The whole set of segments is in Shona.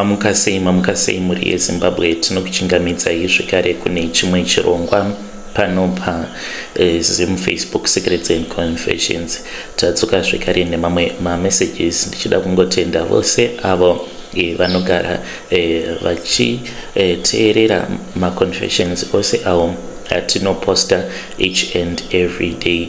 Mamuka sei, mamuka sei mhuri yeZimbabwe, tinokuchingamidzai zvekare kune chimwe chirongwa pano pa Zim Facebook Secrets and Confessions. Tadzoka zvekare nemamwe mamessages, ndichida kungotenda vose avo vanogara vachiteerera maconfessions ose avo atinoposta each and every day.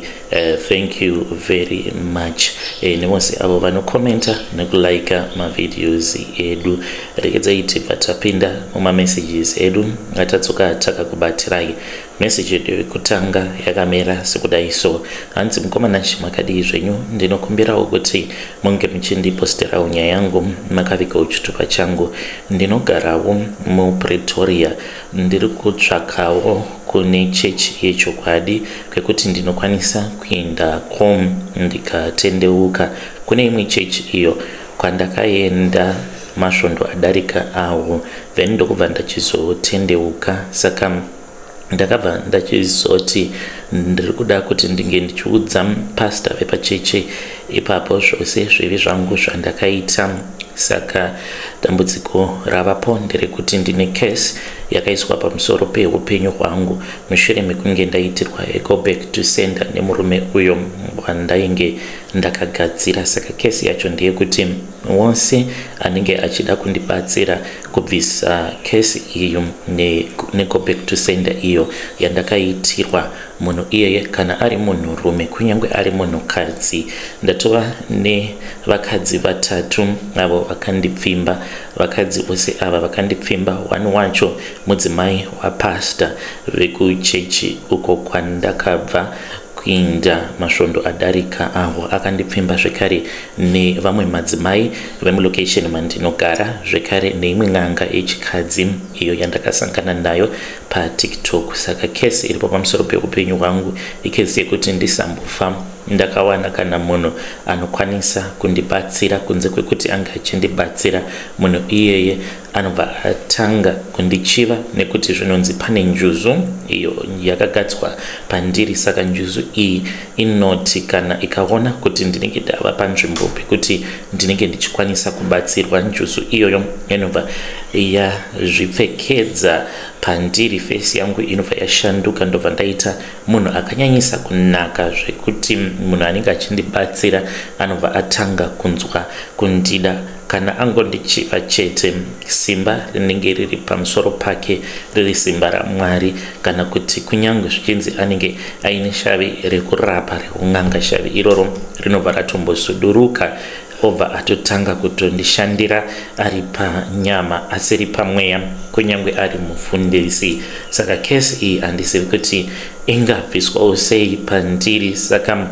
Thank you very much nevose avo vanokomenta nekulaika mavideos edu. Regedzai tibva tapinda mumamessages edu atadzoka takakubatirai. Message yedu yekutanga yakamera sekudai so, hanzi, "Mukoma Nashe, makadii zvenyu? Ndinokumbirawo kuti munge muchindiposterawo nyaya yangu makavigawo chitupa changu. Ndinogarawo muPretoria. Ndiri kutsvakawo kune chechi yechokwadi kwekuti ndinokwanisa kuendako ndikatendeuka. Kune imwe chechi iyo kwandakaenda masvondo adarika awo, then ndokubva ndachizotendeuka. Saka ndakabva ndachizoti ndiri kuda kuti ndinge ndichiudza pasta vepachechi ipapo zvose zvivi zvangu zvandakaita. Saka dambudziko ravapo nderekuti ndine case yakaiswa pamusoro peupenyu hwangu mushure mekunge ndaitirwa go back to sender nemurume uyo wandainge ndakagadzira. Saka kesi yacho ndeyekuti wose anenge achida kundibatsira kubvisa kesi iyo nego back to sender iyo yandakaitirwa, munhu iyeye kana ari munhurume kunyange ari munhukadzi, ndatova nevakadzi vatatu avo vakandipfimba. Vakadzi vose ava vakandipfimba, one wacho mudzimai wapasta vekuchechi uko kwandakabva kuinda masvondo adarika avo, akandipfimba zvekare nevamwe madzimai vemulocation mandinogara, zvekare neimwe n'anga yechikadzi iyo yandakasangana nayo paTikTok. Saka kesi iripo pamusoro peupenyu hwangu ikesi yekuti ndisambofa ndakawana kana munhu anokwanisa kundibatsira, kunze kwekuti anga achindibatsira munhu iyeye anobva atanga kundichiva nekuti zvinonzi pane njuzu iyo yakagadzwa pandiri. Saka njuzu iyi inoti kana ikaona kuti ndinenge ndava panzvimbo pekuti ndinenge ndichikwanisa kubatsirwa, njuzu iyoyo inobva yazvipfekedza pandiri, face yangu inobva yashanduka, ndobva ndaita munhu akanyanyisa kunaka zvekuti munhu anenge achindibatsira anobva atanga kunzwa kundida. Kana angondichiva chete, simba rinenge riri pamusoro pake riri simba raMwari, kana kuti kunyange zvichinzi anenge aine shavi rekurapa reun'anga, shavi iroro rinobva ratombosuduruka, obva atotanga kutondishandira ari panyama asiri pamweya, kunyange ari mufundisi. Saka kesi iyi handizivi kuti ingabviswawo sei pandiri. Saka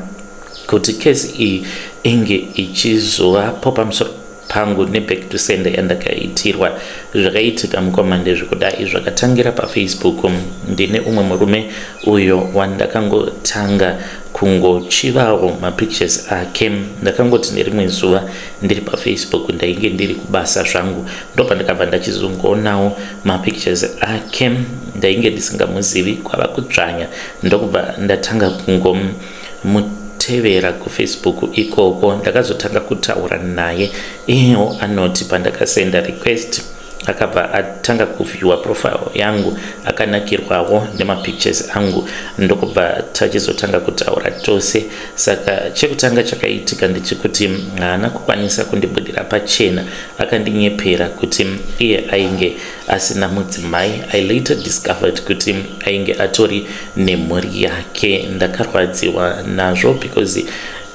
kuti kesi iyi inge ichizovapo pamusoro pangu neback to sender yandakaitirwa, zvakaitika mukoma ndezvekudai. Zvakatangira paFacebook. Ndine umwe murume uyo wandakangotanga kungochivawo mapictures ake. Ndakangoti nerimwe zuva ndiri paFacebook, ndainge ndiri kubasa zvangu, ndopandakabva ndachizongoonawo mapictures ake. Ndainge ndisingamuzivi, kwava kudzvanya, ndokubva ndatanga kungomutevera kuFacebook ikoko. Ndakazotanga kutaura naye. Iyewo anoti pandakasenda request, akabva atanga kuviewa profile yangu, akanakirwawo nemapictures angu, ndokubva tachizotanga kutaura tose. Saka chekutanga chakaitika ndechekuti haana kukwanisa kundibudira pachena, akandinyepera kuti iye ainge asina mudzimai. I later discovered kuti ainge atori nemhuri yake. Ndakarwadziwa nazvo because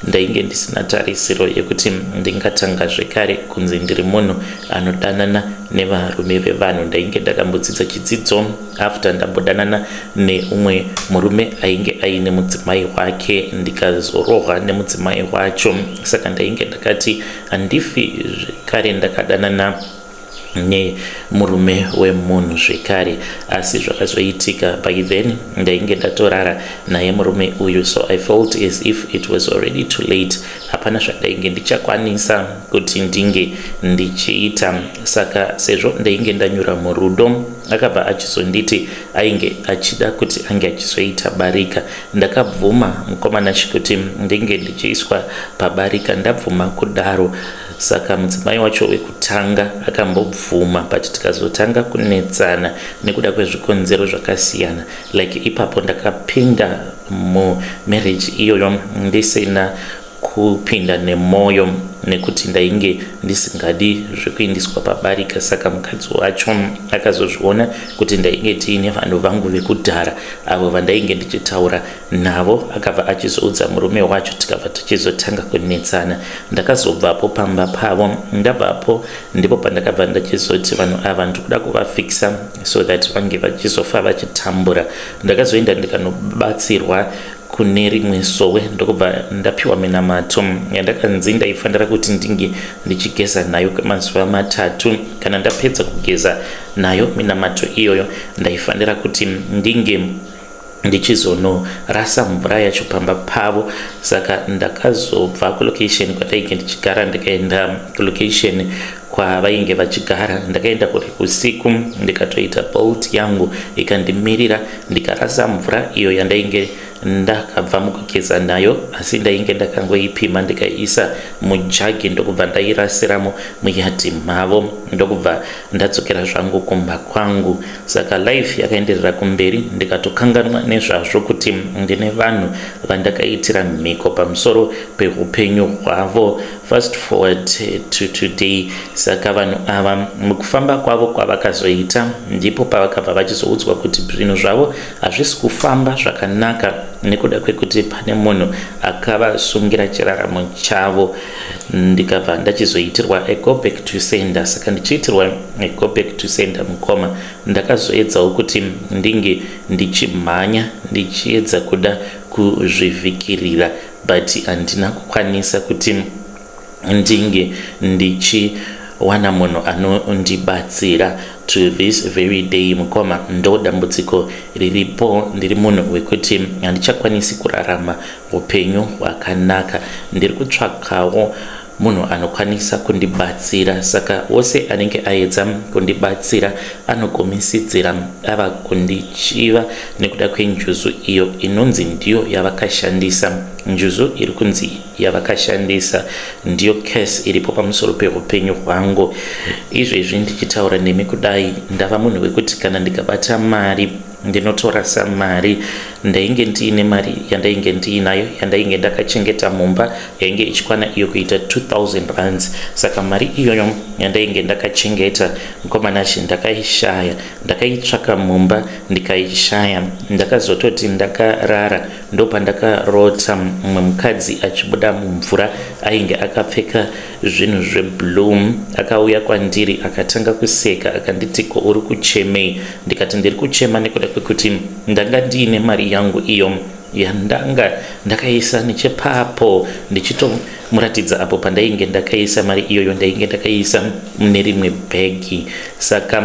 ndainge ndisina tarisiro yekuti ndingatanga zvekare kunzi ndiri munhu anodanana nevarume vevanhu. Ndainge ndakambodzidza chidzidzo after ndambodanana neumwe murume ainge aine mudzimai wake, ndikazorohwa nemudzimai wacho. Saka ndainge ndakati handifi zvekare ndakadanana nemurume wemunhu zvekare. Asi zvakazoitika, by then ndainge ndatorara naye murume uyu, so I felt as if it was already too late. Hapana zvandainge ndichakwanisa kuti ndinge ndichiita. Saka sezvo ndainge ndanyura murudo, akabva achizonditi ainge achida kuti ange achizoita barika. Ndakabvuma, mukoma Nashe, kuti ndinge ndichiiswa pabarika. Ndabvuma kudaro, Saka mudzimai wacho wekutanga akambobvuma, but tikazotanga kunetsana nekuda kwezvikonzero zvakasiyana. Like ipapo ndakapinda mumarriage iyoyo ndisina kupinda nemwoyo, nekuti ndainge ndisingadi zvekuindiswa pabarika. Saka mukadzi wacho akazozviona kuti ndainge tiine vanhu vangu vekudhara avo vandainge ndichitaura navo, akabva achizoudza murume wacho, tikabva tichizotanga kunetsana. Ndakazobvapo pamba pavo. Ndabvapo ndipo pandakabva ndachizoti vanhu ava ndikuda kuvafikisa so that vange vachizofa vachitambura. Ndakazoenda ndikanobatsirwa kune rimwe sowe, ndokubva ndapiwa minamato yandakanzi ndaifanira kuti ndinge ndichigeza nayo kwemazuva 3. Kana ndapedza kugeza nayo minamato iyoyo, ndaifanira kuti ndinge ndichizonorasa mvura yacho pamba pavo. Saka ndakazobva kulocation kwatainge ndichigara, ndikaenda kulocation kwavainge vachigara. Ndakaenda kuri usiku, ndikatoita Bolt yangu ikandimirira, ndikarasa mvura iyo yandainge ndakabva mukugeza nayo, asi ndainge ndakangoipima ndikaiisa mujagi, ndokubva ndairasiramo muyadhi mavo, ndokubva ndadzokera zvangu kumba kwangu. Saka life yakaenderera kumberi, ndikatokanganwa nezvazvo kuti ndine vanhu vandakaitira mhiko pamusoro peupenyu hwavo. Fast forward to today. Saka vanhu ava mukufamba kwavo kwavakazoita, ndipo pavakabva vachizoudzwa kuti zvinhu zvavo hazvisi kufamba zvakanaka nekuda kwekuti pane munhu akavasungira chiraramo chavo. Ndikabva ndachizoitirwa a go back to sender. Saka ndichiitirwa a go back to sender, mukoma, ndakazoedzawo kuti ndinge ndichimhanya ndichiedza kuda kuzvivhikirira, but handina kukwanisa kuti ndinge ndichiwana munhu anondibatsira. To this very day, mukoma, ndo dambudziko riripo. Ndiri munhu wekuti handichakwanisi kurarama upenyu hwakanaka. Ndiri kutsvakawo munhu anokwanisa kundibatsira. Saka wose anenge aedza kundibatsira anogumisidzira ava kundichiva nekuda kwenjuzu iyo inonzi ndiyo yavakashandisa. Njuzu iri kunzi yavakashandisa ndiyo curse iripo pamusoro peupenyu hwangu. Izvezvi ndichitaura nemi kudai, ndava munhu wekuti kana ndikabata mari ndinotorasa mari. Ndainge ndiine mari yandainge ndiinayo, yandainge ndakachengeta mumba, yainge ichikwana iyo kuita 2000 rands. Saka mari iyoyo yandainge ndakachengeta, mukoma Nashe, ndakaishaya. Ndakaitsvaka mumba ndikaishaya. Ndakazototi ndakarara, ndopandakarota mumwe mukadzi achibuda mumvura, ainge akapfeka zvinhu zveblue. Akauya kwandiri, akatanga kuseka, akanditi, "Ko uri kuchemei?" Ndikati, "Ndiri kuchema nekuda kwekuti ndanga ndiine mari yangu iyo yandanga ndakaisa nechepapo." Ndichitomuratidza apo pandainge ndakaisa mari iyoyo, ndainge ndakaisa mune rimwe bhegi. Saka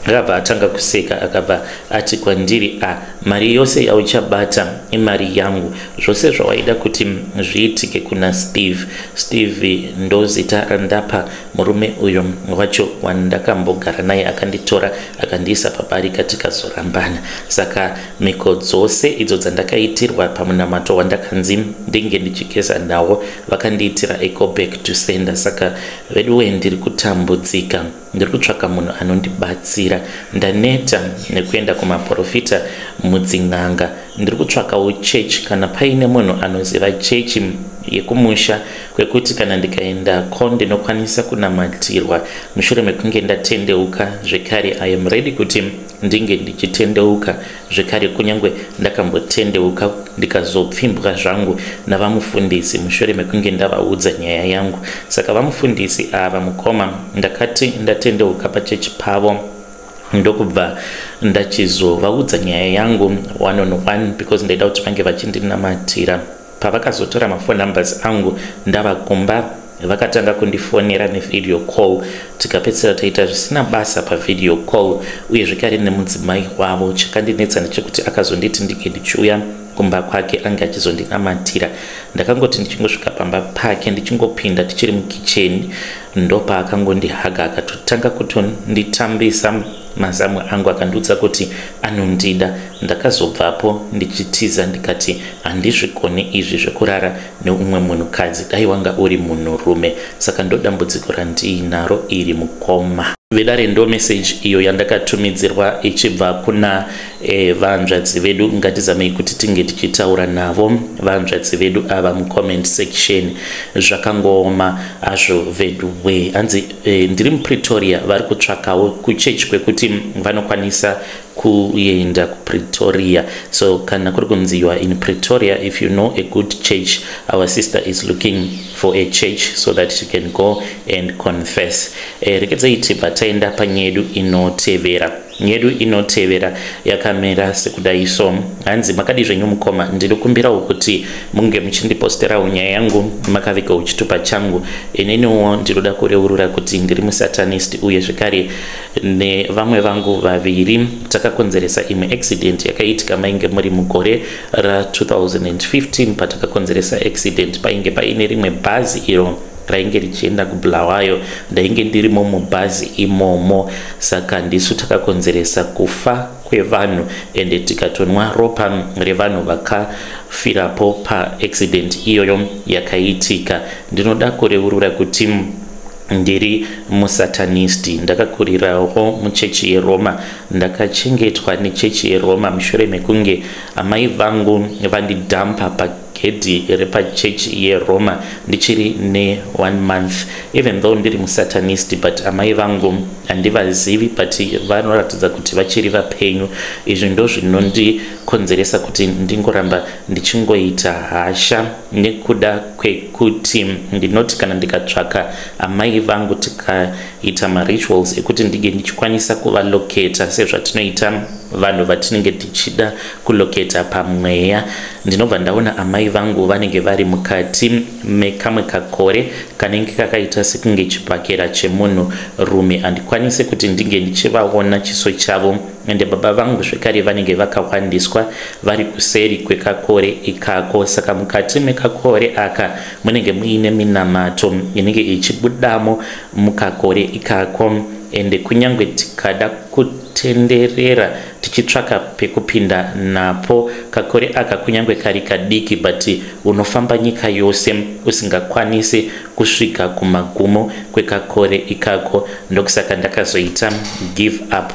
akabva atanga kuseka, akabva ati kwandiri, "A, mari yose yauchabata imari yangu. Zvose zvawaida kuti zviitike kuna Steve." Steve ndo zita randapa murume uyo wacho wandakambogara naye, akanditora akandiisa pabarika, tikazorambana. Saka mhiko dzose idzo dzandakaitirwa pamunamato wandakanzi ndinge ndichigeza nawo, vakandiitira a go back to sender. Saka veduwe, ndiri kutambudzika, ndiri kutsvaka munhu anondibatsira. Ndaneta nekuenda kumaprofita, mudzin'anga. Ndiri kutsvakawo chechi. Kana paine munhu anoziva chechi yekumusha kwekuti kana ndikaendako ndinokwanisa kunamatirwa mushure mekunge ndatendeuka zvekare, I am ready kuti ndinge ndichitendeuka zvekare, kunyange ndakambotendeuka ndikazopfimbwa zvangu navamufundisi mushure mekunge ndavaudza nyaya yangu. Saka vamufundisi ava, mukoma, ndakati ndatendeuka pachechi pavo, ndokubva ndachizovaudza nyaya yangu one on one, because ndaida kuti vange vachindinamatira. Pavakazotora maphone numbers angu ndava kumba, vakatanga kundifonera nevideo call, tikapedzisira taita zvisina basa pavideo call, uye zvekare nemudzimai wavo. Chakandinetsa ndechekuti akazonditi ndinge ndichiuya kumba kwake ange achizondinamatira. Ndakangoti ndichingosvika pamba pake, ndichingopinda tichiri mukicheni, ndopaakangondihaga, akatotanga kutonditambisa. mazamu angu akandiudza kuti anondida. Ndakazobvapo ndichitiza ndikati handizvikoni izvi zvekurara neumwe munhukadzi, dai wanga uri munhurume. Saka ndodambudziko randiinaro iri, mukoma vedare. Ndo meseji iyo yandakatumidzirwa ichibva kuna vanzvadzi vedu. Ngatizamei kuti tinge tichitaura navo vanzvadzi vedu ava mucomment section. Zvakangooma hazvo vedu we. Hanzi ndiri muPretoria, vari kutsvakawo kuchechi kwekuti vanokwanisa kuenda kuPretoria. So kana kuri kunzi you are in Pretoria, if you know a good church, our sister is looking for a church so that she can go and confess. Rekedzai tibva taenda panyedu inotevera. Nyedu inotevera yakamira sekudai so. Hanzi, "Makadi zvenyu mukoma? Ndinokumbirawo kuti munge muchindiposterawo nyaya yangu makavigawo chitupa changu. Ininiwo ndinoda kureurura kuti ndiri musatanist, uye zvekare nevamwe vangu vaviri takakonzeresa imwe accident yakaitika mainge muri mugore ra2015. Patakakonzeresa accident, painge paine rimwe bhazi iro rainge richienda kuBulawayo. Ndainge ndirimo mubhazi imomo, saka ndisu takakonzeresa kufa kwevanhu, ende tikatonwa ropa revanhu vakafirapo paaccident iyoyo yakaitika. Ndinoda kureurura kuti ndiri musatanisti. Ndakakurirawo muchechi yeRoma, ndakachengetwa nechechi yeRoma mushure mekunge amai vangu vandidhampa pagedhi repachechi yeRoma ndichiri ne1 month. Even though ndiri musatanist, but amai vangu handivazivi, but vanoratidza kuti vachiri vapenyu. Izvi ndo zvinondikonzeresa kuti ndingoramba ndichingoita hasha, nekuda kwekuti ndinoti kana ndikatsvaka amai vangu, tikaita marituals ekuti ndinge ndichikwanisa kuvaloketa sezvatinoita vanhu vatinenge tichida kuloketa pamweya, ndinobva ndaona amai vangu vanenge vari mukati mekamwe kakore kanenge kakaita sekunge chibhakera chemunhu rume. Handikwanisi kuti ndinge ndichivaona chiso chavo. Ende baba vangu zvekare vanenge vakawandiswa vari kuseri kwekakore ikako. Saka mukati mekakore aka munenge muine minamato inenge ichibudamo mukakore ikako, ende kunyange tikada kutenderera tichitsvaka pekupinda napo, kakore aka kunyange kari kadiki, but unofamba nyika yose usingakwanisi kusvika kumagumo kwekakore ikako. Ndokusaka ndakazoita give up."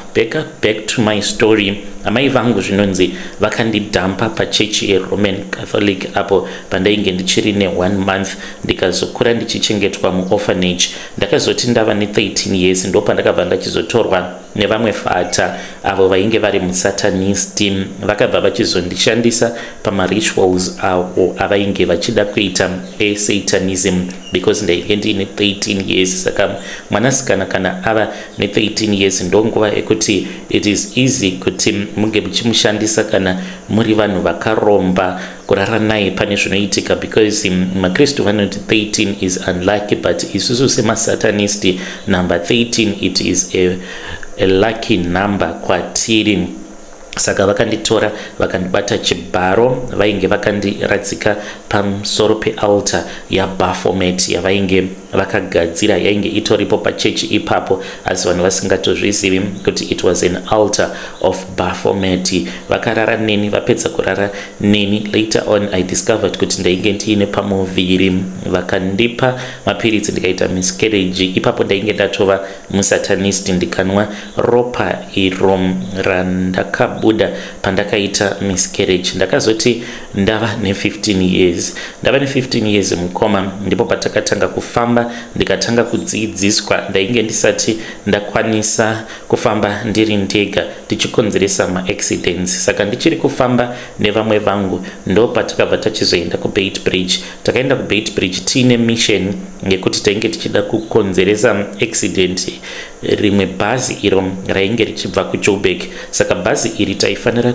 Back to my story. Amai vangu zvinonzi vakandidhampa pachechi yeRoman Catholic apo pandainge ndichiri ne1 month, ndikazokura ndichichengetwa muorphanage. Ndakazoti ndava ne13 years ndo pandakabva ndachizotorwa nevamwe fata avo vainge vari musatanist. Vakabva vachizondishandisa pamarituals avo avainge vachida kuita esatanism, because ndainge ndiine 13 years. Saka mwanasikana kana ava ne13 years, ndonguva yekuti it is easy kuti munge muchimushandisa kana muri vanhu vakaromba kurara naye pane zvinoitika, because maKristu vanoti 13 is unlucky, but isusu semasatanist, number 13, it is a lucky number kwatiri. Saka vakanditora, vakandibata chibharo, vainge vakandiradzika pamusoro pealtar yaBaphomet yavainge vakagadzira, yainge itoripo pachechi ipapo, asi vanhu vasingatozvizivi kuti it was an altar of Baphomet. Vakarara neni. Vapedza kurara neni, later on I discovered kuti ndainge ndiine pamuviri. Vakandipa mapiritsi, ndikaita miscarriage. Ipapo ndainge ndatova musatanist, ndikanwa ropa iro randakabuda pandakaita miscarriage. Ndakazoti ndava ne15 years, ndava ne15 years, mukoma, ndipo patakatanga kufamba, ndikatanga kudzidziswa. Ndainge ndisati ndakwanisa kufamba ndiri ndega tichikonzeresa maaccidents, saka ndichiri kufamba nevamwe vangu. Ndo patakabva tachizoenda kuBeitbridge. Takaenda kuBeitbridge tiine mission yekuti tainge tichida kukonzeresa accident rimwe bhazi iro rainge richibva kuJoburg. Saka bhazi iri taifanira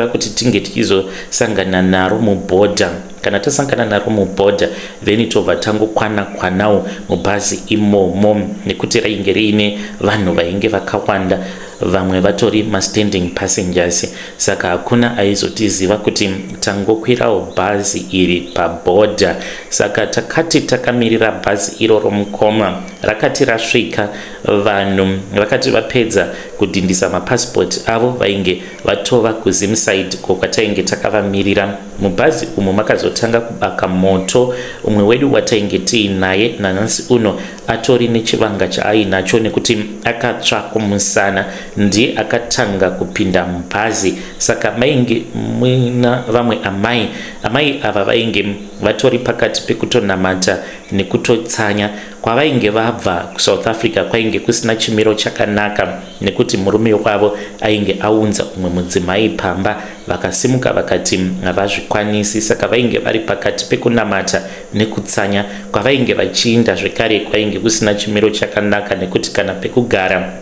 kuti tinge tichizosangana naro mubhodha. Kana tasangana naro mubhodha, then tobva tangokwana kwanawo mubhazi imomo, nekuti rainge riine vanhu vainge vakawanda. Vamwe vatori mastanding passengers, saka hakuna aizotiziva kuti tangokwirawo bhazi iri pabhodha. Saka takati takamirira bhazi iroro, mukoma, rakati rasvika, vanhu vakati vapedza kudhindisa mapasipoti avo, vainge vatova kuZimside ko kwatainge takavamirira. Mubhazi umu makazotanga kubaka moto. Umwe wedu watainge tiinaye nanhasi uno atori nechivanga chaainacho nekuti akatsva kumusana, ndiye akatanga kupinda mubhazi. Saka mainge muina vamwe amai. Amai ava vainge vatori pakati pekutonamata nekutotsanya. Kwavainge vabva kuSouth Africa kwainge kusina chimiro chakanaka nekuti murume wavo ainge aunza umwe mudzimai pamba. Vakasimuka vakati havazvikwanisi. Saka vainge vari pakati pekunamata nekutsanya. Kwavainge vachiinda zvekare kwainge kusina chimiro chakanaka nekuti kana pekugara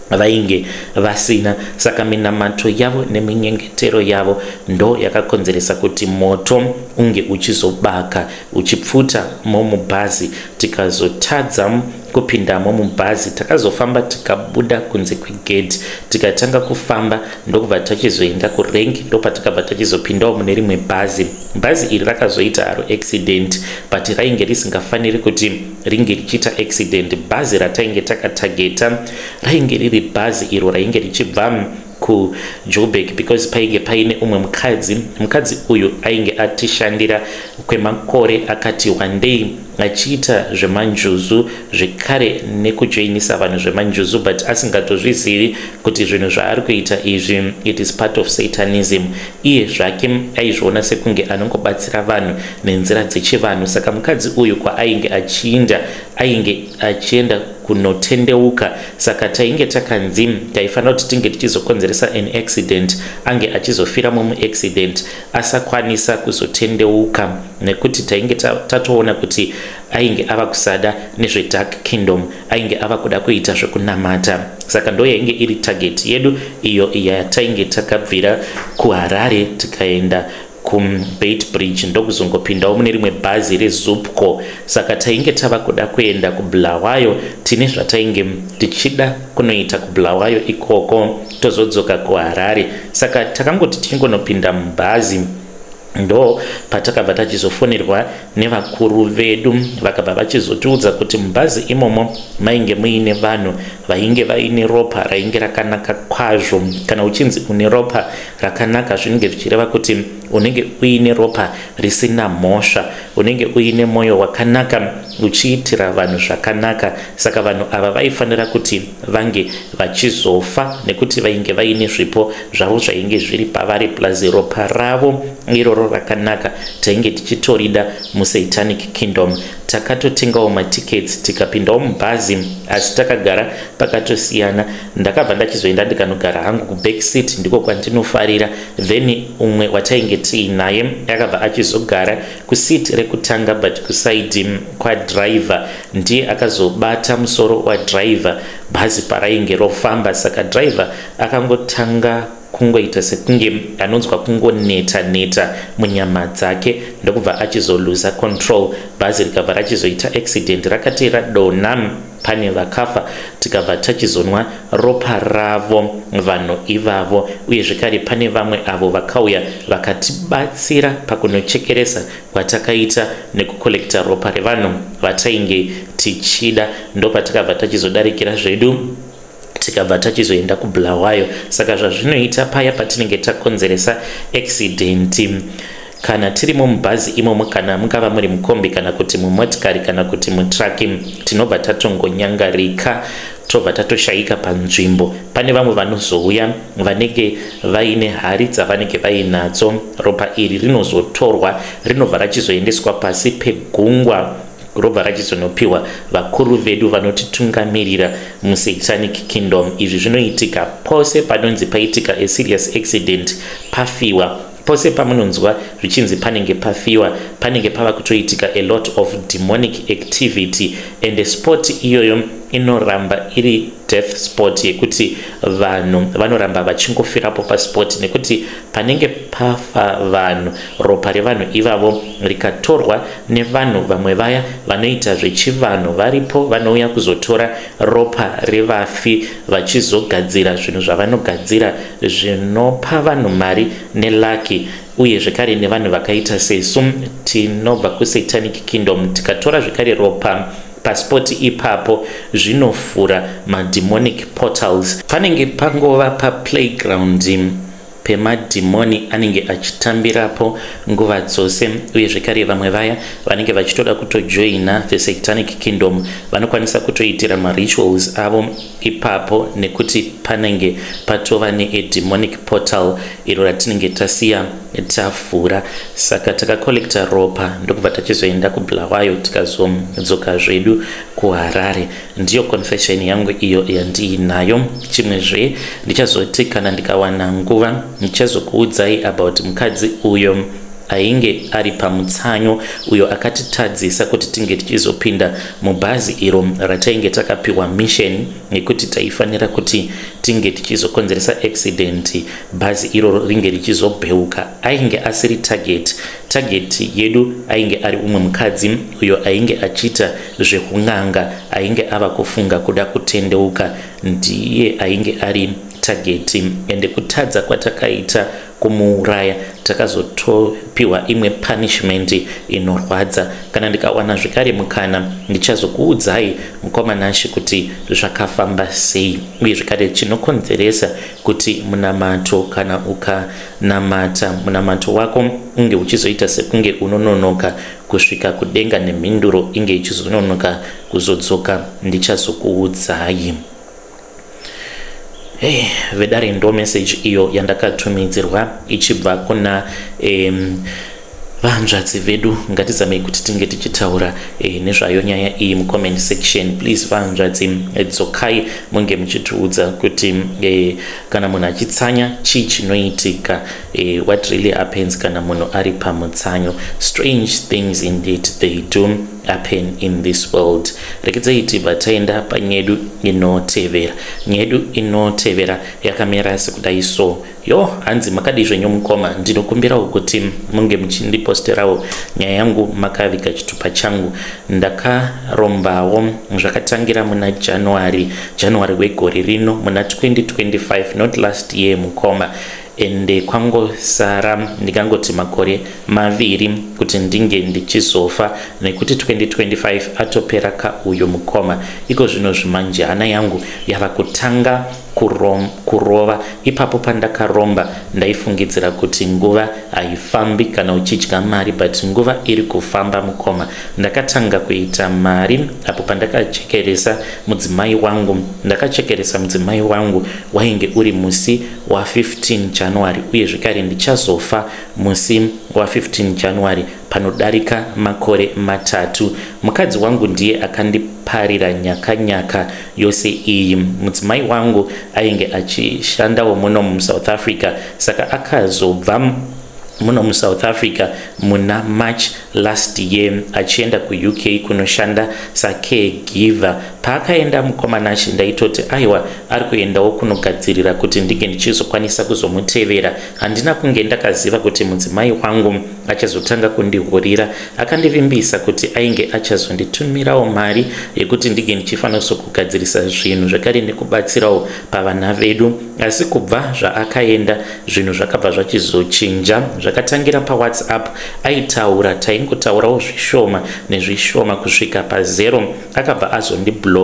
vainge vasina. Saka minamato yavo neminyengetero yavo ndo yakakonzeresa kuti moto unge uchizobaka uchipfuta momubhazi. Tikazotadza kupindamo mubhazi. Takazofamba tikabuda kunze kwegedhi, tikatanga kufamba, ndokubva tachizoenda kurengi. Ndopatakabva tachizopindawo mune rimwe bhazi. Bhazi iri rakazoita haro accident, but rainge risingafaniri kuti ringe richiita accident. Bhazi ratainge takatageta rainge riri bhazi iro rainge richibva kuJoburg, because painge paine umwe mukadzi. Mukadzi uyu ainge atishandira kwemakore akati wandei achiita zvemanjuzu zvekare nekujoinisa vanhu zvemanjuzu, but asingatozvizivi kuti zvinhu zvaari kuita izvi, it is part of satanism. Iye zvake aizviona sekunge anongobatsira vanhu nenzira dzechivanhu. Saka mukadzi uyu kwaainge achiinda, ainge achienda kunotendeuka. Saka tainge takanzi taifanira kuti tinge tichizokonzeresa an accident, ange achizofiramo muaccident, asakwanisa kuzotendeuka, nekuti tainge tatoona kuti ainge ava kusada nezvedark kingdom, ainge ava kuda kuita zvekunamata. Saka ndo yainge iri target yedu iyo yatainge takabvira kuHarare tikaenda kuBeitbridge, ndokuzongopindawo mune rimwe bhazi reZupco. Saka tainge tava kuda kuenda kuBulawayo. Tine zvatainge tichida kunoita kuBulawayo ikoko, tozodzoka kuHarare. Saka takangoti tichingonopinda mubhazi, ndo patakabva tachizofonerwa nevakuru vedu. Vakabva vachizotiudza kuti mubhazi imomo mainge muine vanhu vainge vaine ropa rainge rakanaka kwazvo. Kana uchinzi une ropa rakanaka, zvinenge zvichireva kuti unenge uine ropa risina mhosva, unenge uine mwoyo wakanaka, uchiitira vanhu zvakanaka. Saka vanhu ava vaifanira kuti vange vachizofa nekuti vainge vaine zvipo zvavo zvainge zviri pavari, plus ropa ravo iroro rakanaka tainge tichitorida musatanic kingdom. Takatotengawo matickets, tikapindawo mubhazi, asi takagara pakatosiyana. Ndakabva ndachizoenda ndikanogara hangu kuback seat, ndiko kwandinofarira. Then umwe watainge tiinaye akabva achizogara kuseat rekutanga, but kuside kwadriver. Ndiye akazobata musoro wadriver bhazi parainge rofamba. Saka driver akangotanga kungoita sekunge anonzwa kungoneta neta munyama dzake, ndokubva achizoluza control. Bhazi rikabva rachizoita accident. Rakati radonha, pane vakafa. Tikabva tachizonwa ropa ravo vanhu ivavo. Uye zvekare pane vamwe avo vakauya vakatibatsira pakunochekeresa kwatakaita nekukolekta ropa revanhu vatainge tichida. Ndopatakabva tachizodarikira zvedu, tikabva tachizoenda kuBulawayo. Saka zvazvinoita paya patinenge takonzeresa accident, kana tirimo mubhazi imomo, kana mungava muri mukombi, kana kuti mumotikari, kana kuti mutraki, tinobva tatongonyangarika, tobva tatoshayika panzvimbo. Pane vamwe vanozouya vanenge vaine hari dzavanenge vainadzo. Ropa iri rinozotorwa, rinobva rachizoendeswa pasi pegungwa, robva rachizonopiwa vakuru vedu vanotitungamirira musatanic kingdom. Izvi zvinoitika pose panonzi paitika a serious accident, pafiwa. Pose pamunonzwa zvichinzi panenge pafiwa, panenge pava kutoitika a lot of demonic activity, and spot iyoyo. Inoramba iri death spot yekuti vanhu vanoramba vachingofirapo paspot, nekuti panenge pafa vanhu, ropa revanhu ivavo rikatorwa nevanhu vamwe vaya vanoita zvechivanhu varipo, vanouya kuzotora ropa revafi vachizogadzira zvinhu zvavanogadzira zvinopa vanhu mari neluck. Uye zvekare nevanhu vakaita sesu tinobva kusatanic kingdom, tikatora zvekare ropa paspot ipapo, zvinovhura mademonic portals. Panenge pangova paplayground pemadhimoni anenge achitambirapo nguva dzose. Uye zvekare vamwe vaya vanenge vachitoda kutojoina the satanic kingdom vanokwanisa kutoitira marituals avo ipapo, nekuti panenge patova neademonic portal iro ratinenge tasiya tavhura. Saka takacollecta ropa, ndokubva tachizoenda kuBulawayo, tikazodzoka zvedu kuHarare. Ndiyo confession yangu iyo yandiinayo. Chimwezve ndichazoti kana ndikawana nguva, ndichazokuudzai about mukadzi uyo ainge ari pamutsanyo, uyo akatitadzisa kuti tinge tichizopinda mubhazi iro ratainge takapiwa mission yekuti taifanira kuti tinge tichizokonzeresa accident, bhazi iroro ringe richizobheuka. Ainge asiri target. Target yedu ainge ari umwe mukadzi uyo ainge achiita zvekun'anga, ainge ava kufunga kuda kutendeuka. Ndiye ainge ari target. Ende kutadza kwatakaita kumuuraya, takazotopiwa imwe punishment inorwadza. Kana ndikawana zvekare mukana, ndichazokuudzai, mukoma Nashe, kuti zvakafamba sei, uye zvekare chinokonzeresa kuti munamato, kana ukanamata, munamato wako unge uchizoita sekunge unononoka kusvika kudenga, nemhinduro inge ichizononoka kuzodzoka. Ndichazokuudzai. Hey, vedare, ndo message iyo yandakatumidzirwa ichibva kuna vanzvadzi vedu. Ngatizamei kuti tinge tichitaura nezvayo nyaya iyi mucomment section. Please, vanzvadzi, dzokai munge muchitiudza kuti kana munhu achitsanya, chii chinoitika? What really happens kana munhu ari pamutsanyo? Strange things indeed, they do happen in this world. Rekedzai tibva taenda panyedu inotevera. Nyedu inotevera yakamira sekudai so. Yo, hanzi, "Makadii zvenyu mukoma? Ndinokumbirawo kuti munge muchindiposterawo nyaya yangu makaviga chitupa changu. Ndakarombawo, zvakatangira muna January wegore rino, muna 2025, not last year, mukoma. Ende kwangosara ndingangoti makore 2 kuti ndinge ndichizofa, nekuti 2025 atopera kauyo, mukoma. Iko zvino zvimanje hana yangu yava kutanga kurova. Ipapo pandakaromba ndaifungidzira kuti nguva haifambi kana uchidya mari, but nguva iri kufamba, mukoma. Ndakatanga kuita mari apo pandakachekeresa mudzimai wangu. Ndakachekeresa mudzimai wangu, wainge uri musi wa15 January, uye zvekare ndichazofa musi wa15 January panodarika makore 3. Mukadzi wangu ndiye akandiparira nyakanyaka yose iyi. Mudzimai wangu ainge achishandawo muno muSouth Africa, saka akazobva muno muSouth Africa muna March last year achienda kuUK kunoshanda sacaregiver. Paakaenda, mukoma Nashe, ndaitoti aiwa, ari kuendawo kunogadzirira kuti ndinge ndichizokwanisa kuzomutevera. Handina kunge ndakaziva kuti mudzimai wangu achazotanga kundihurira. Akandivimbisa kuti ainge achazonditumirawo mari yekuti ndinge ndichifanira kugadzirisa zvinhu, zvakare nekubatsirawo pavana vedu. Asi kubva zvaakaenda, zvinhu zvakabva zvachizochinja. Zvakatangira paWhatsApp, aitaura, taingotaurawo zvishoma nezvishoma kusvika pazero. Akabva azondibloka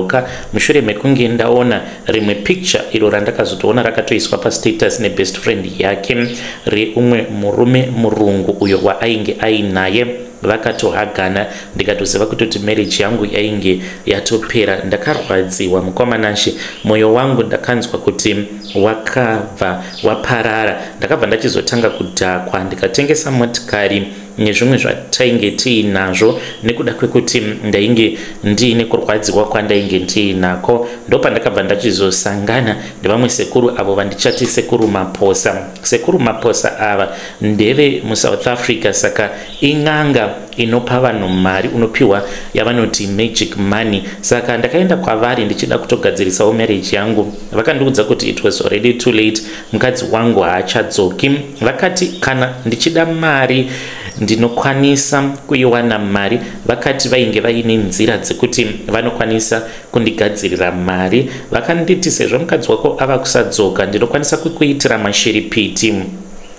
mushure mekunge ndaona rimwe picture iro randakazotoona rakatoiswa pastatus nebest friend yake, reumwe murume murungu uyo waainge ainaye, vakatohagana. Ndikatoziva kutoti marriage yangu yainge yatopera. Ndakarwadziwa, mukoma Nashe, mwoyo wangu ndakanzwa kuti wakabva waparara. Ndakabva ndachizotanga kudhakwa, ndikatengesa motikari. Nezvimwe zvatainge tiinazvo, nekuda kwekuti ndainge ndiine kurwadziwa kwandainge ndiinako, ndopandakabva ndachizosangana nevamwe sekuru avo vandichati Sekuru Maposa. Sekuru Maposa ava ndeve muSouth Africa, saka in'anga inopa vanhu mari, unopiwa yavanoti magic money. Saka ndakaenda kwavari ndichida kutogadzirisawo marriage yangu. Vakandiudza kuti it was already too late, mukadzi wangu haachadzoki. Vakati kana ndichida mari ndinokwanisa kuiwana mari. Vakati vainge vaine nzira dzekuti vanokwanisa kundigadzirira mari. Vakanditi sezvo mukadzi wako ava kusadzoka, ndinokwanisa kukuitira mashiripiti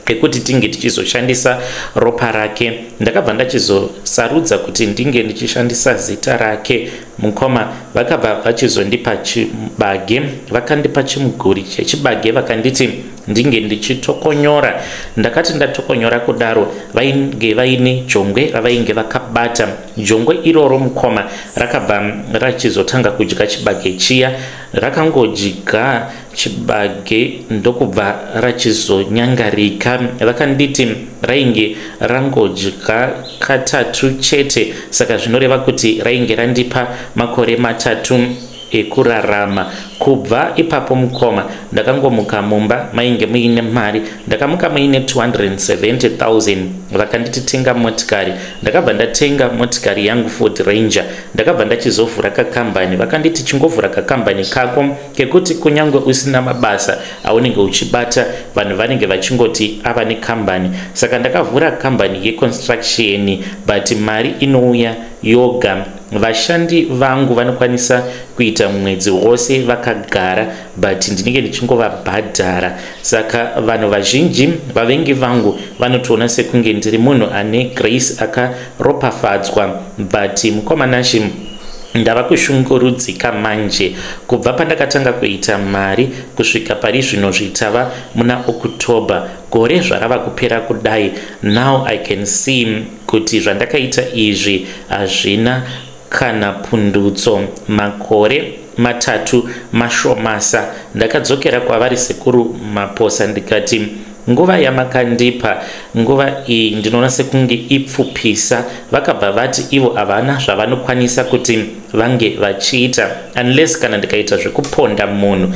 ekuti tinge tichizoshandisa ropa rake. Ndakabva ndachizosarudza kuti ndinge ndichishandisa zita rake. Mukoma, vakabva vachizondipa chibage, vakandipa chimuguri chechibage, vakanditi ndinge ndichitokonyora. Ndakati ndatokonyora kudaro, vainge vaine jongwe ravainge vakabata. Jongwe iroro, mukoma, rakabva rachizotanga kudya chibage chiya. Rakangodya chibage ndokubva rachizonyangarika. Vakanditi rainge rangodya katatu chete, saka zvinoreva kuti rainge randipa makore 3 ekurarama. Kubva ipapo, mukoma, ndakangomuka mumba mainge muine mari. Ndakamuka muine 270 000. Vakanditi tenga motikari. Ndakabva ndatenga motikari yangu, Ford Ranger. Ndakabva ndachizovhura kakambani. Vakanditi chingovhura kakambani kako kekuti kunyange usina mabasa aunenge uchibata, vanhu vanenge vachingoti ava nekambani. Saka ndakavhura kambani yeconstruction, but mari inouya yoga. Vashandi vangu vanokwanisa kuita mwedzi wose vakagara, but ndinenge ndichingovabhadhara. Saka vanhu vazhinji, vavengi vangu, vanotoona sekunge ndiri munhu ane grace, akaropafadzwa. But mukoma Nashi, ndava kushungurudzika manje. Kubva pandakatanga kuita mari kusvika pari zvino, zvitava muna October, gore zvarava kupera kudai, now I can see kuti zvandakaita izvi hazvina kana pundutso. Makore 3 mashomasa. Ndakadzokera kwavari Sekuru Maposa ndikati nguva yamakandipa, nguva iyi ndinoona sekunge ipfupisa. Vakabva vati ivo havana zvavanokwanisa kuti vange vachiita unless kana ndikaita zvekuponda munhu.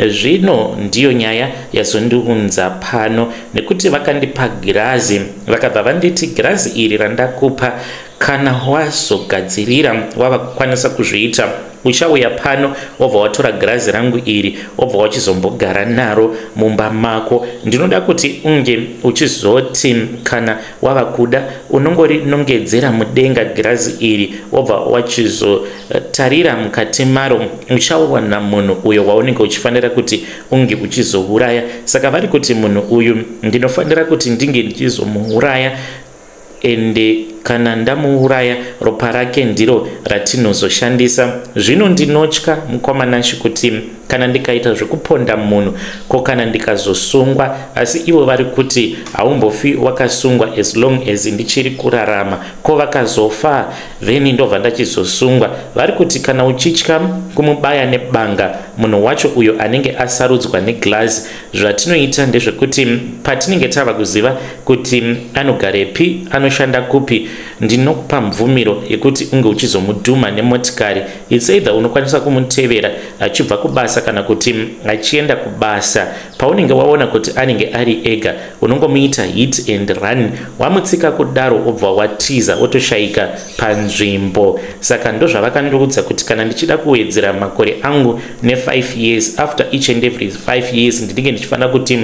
Zvino ndiyo nyaya yazondiunza pano, nekuti vakandipa girazi. Vakabva vanditi girazi iri randakupa, kana wazogadzirira, wava kukwanisa kuzviita, uchauya pano wobva watora girazi rangu iri, wobva wachizombogara naro mumba mako. Ndinoda kuti unge uchizoti kana wava kuda, unongorinongedzera mudenga girazi iri, wobva wachizotarira mukati maro, uchawana munhu uyo waunenge uchifanira kuti unge uchizouraya. Saka vari kuti munhu uyu ndinofanira kuti ndinge ndichizomuuraya, ende kana ndamuuraya, ropa rake ndiro ratinozoshandisa. Zvino ndinotya, mukoma Nashi, kuti kana ndikaita zvekuponda munhu, ko kana ndikazosungwa? Asi ivo vari kuti haumbofi wakasungwa as long as ndichiri kurarama. Ko vakazofa, then ndobva ndachizosungwa. Vari kuti kana uchitya kumubaya nebanga munhu wacho uyo anenge asarudzwa neglazi, zvatinoita ndezvekuti patinenge tava kuziva kuti anogarepi, anoshanda kupi, ndinokupa mvumiro yekuti unge uchizomudhuma nemotikari. It's either unokwanisa kumutevera achibva kubasa kana kuti achienda kubasa. Paunenge waona kuti anenge ari ega, unongomuita hit and run. Wamutsika kudaro, obva watiza, otoshayika panzvimbo. Saka ndozvavakandiudza kuti kana ndichida kuwedzera makore angu ne5 years, after each and every 5 years ndinenge ndichifanira kuti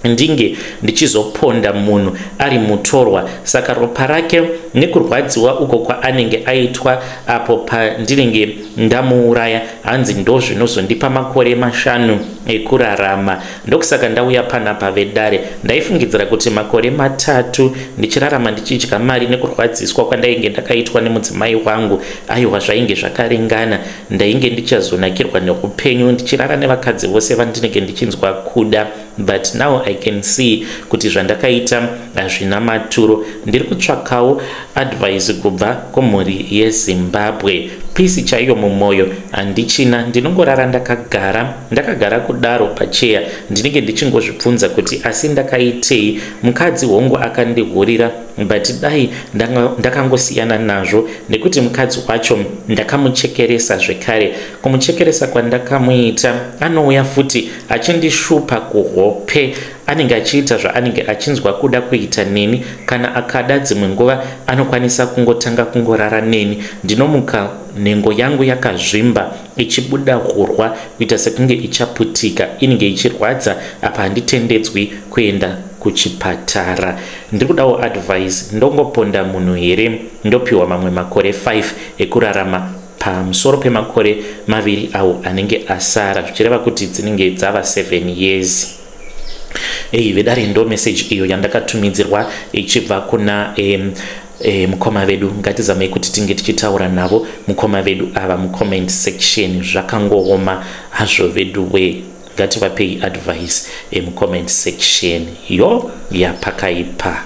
ndinge ndichizoponda munhu ari mutorwa. Saka ropa rake nekurwadziwa uko kwaanenge aitwa apo pandinenge ndamuuraya, hanzi ndo zvinozondipa makore 5 ekurarama. Ndokusaka ndauya panapa, vedare. Ndaifungidzira kuti makore 3 ndichirarama, ndichidya mari nekurwadziswa kwandainge ndakaitwa nemudzimai wangu, aiwa, zvainge zvakaringana. Ndainge ndichazonakirwa neupenyu, ndichirara nevakadzi vose vandinenge ndichinzwa kuda. But now I can see kuti zvandakaita hazvina maturo. Ndiri kutsvakawo advice kubva kumhuri yeZimbabwe. Peace chaiyo mumwoyo handichina, ndinongorara ndakagara ndakagara kudaro pacheya. Ndinenge ndichingozvibvunza kuti asi ndakaitei? Mukadzi hongu akandihurira, but dai ndakangosiyana nazvo, nekuti mukadzi wacho ndakamuchekeresa zvekare. Kumuchekeresa kwandakamuita, anouya futi achindishupa kuhope. Anenge achiita zvaanenge achinzwa kuda kuita neni. Kana akada, dzimwe nguva anokwanisa kungotanga kungorara neni. Ndinomuka nhengo yangu yakazvimba, ichibuda hurwa kuita sekunge ichaputika, inenge ichirwadza. Apa handitendedzwi kuenda kuchipatara. Ndiri kudawo advice. Ndongoponda munhu here, ndopiwa mamwe makore 5 ekurarama pamusoro pemakore 2 awo anenge asara, zvichireva kuti dzinenge dzava 7 years? Ei vedare, ndo message iyo yandakatumidzirwa ichibva kuna mukoma vedu. Ngatizamei kuti tinge tichitaura navo mukoma vedu ava mucomment section. Zvakangooma hazvo vedu we, ngativapei advice mucomment section. Yo, yapakaipa.